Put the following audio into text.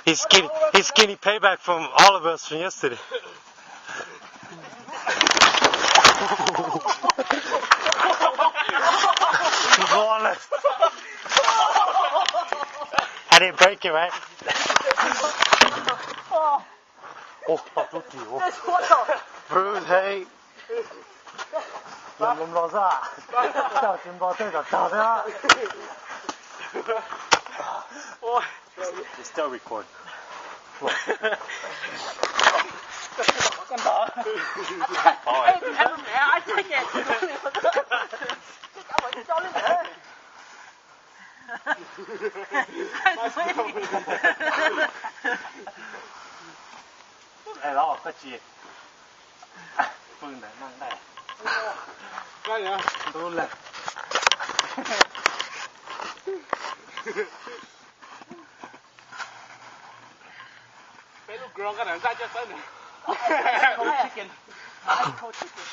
He's getting payback from all of us from yesterday. 亂啦。I didn't break it, right? 哦，哦，好多屌。這是我手。 Bruce, hey. 林林落沙，就轉播車就炸啦。哇 It's still record. 幹打？哎，你睇到未啊？真嘅，這搞埋教你未？哎，老個雞，不能弄來。加油！都來。俾到腳個人揸隻身。 Cold chicken. Cold chicken.